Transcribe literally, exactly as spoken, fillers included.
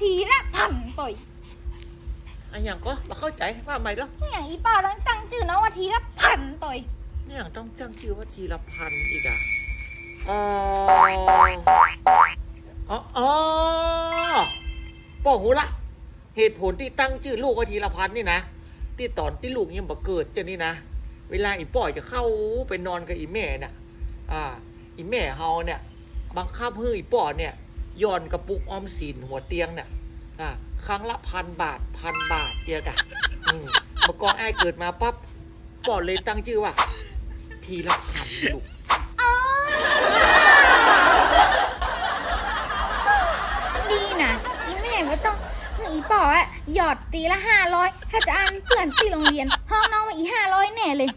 ทีละพันตวย อะหยังก็ บ่เข้าใจ๋ ว่าใหม่ลอ อะหยังอี่ป้อต้องตั้งจื้อน้องว่าทีละพันตวย อะหยังต้องตั้งจื้อว่าทีละพันอีกอะ เอ่อ อ๋อ อ๋อ ป้อฮู้ละ เหตุผลตี้ตั้งจื้อลูกว่าทีละพันนี่นะ ตี้ต๋อนตี้ลูกยังบ่เกิดเจ้านี่นะ เวลาอี่ป้อจะเข้าไปนอนกับอี่แม่เนี่ย อ่า อี่แม่เฮาเนี่ย บังคับหื้ออี่ป้อเนี่ย หย่อนกระปุกออมสินหัวเตียงเนี่ย อ่า ครั้งละพันบาท พันบาทเจียกะ อืม เมื่อก่อนอ้ายเกิดมาปั๊บ ป้อเลยตั้งจื้อว่า ทีละพันลูก อ๋อ ดีนะ อี่แม่บ่ต้องหื้ออี่ป้ออะ หยอดตี้ละห้าร้อย ถ้าจะอั้นเปื้อนตี้โฮงเฮียน ฮ้องน้องว่าอี่ห้าร้อยแน่เลย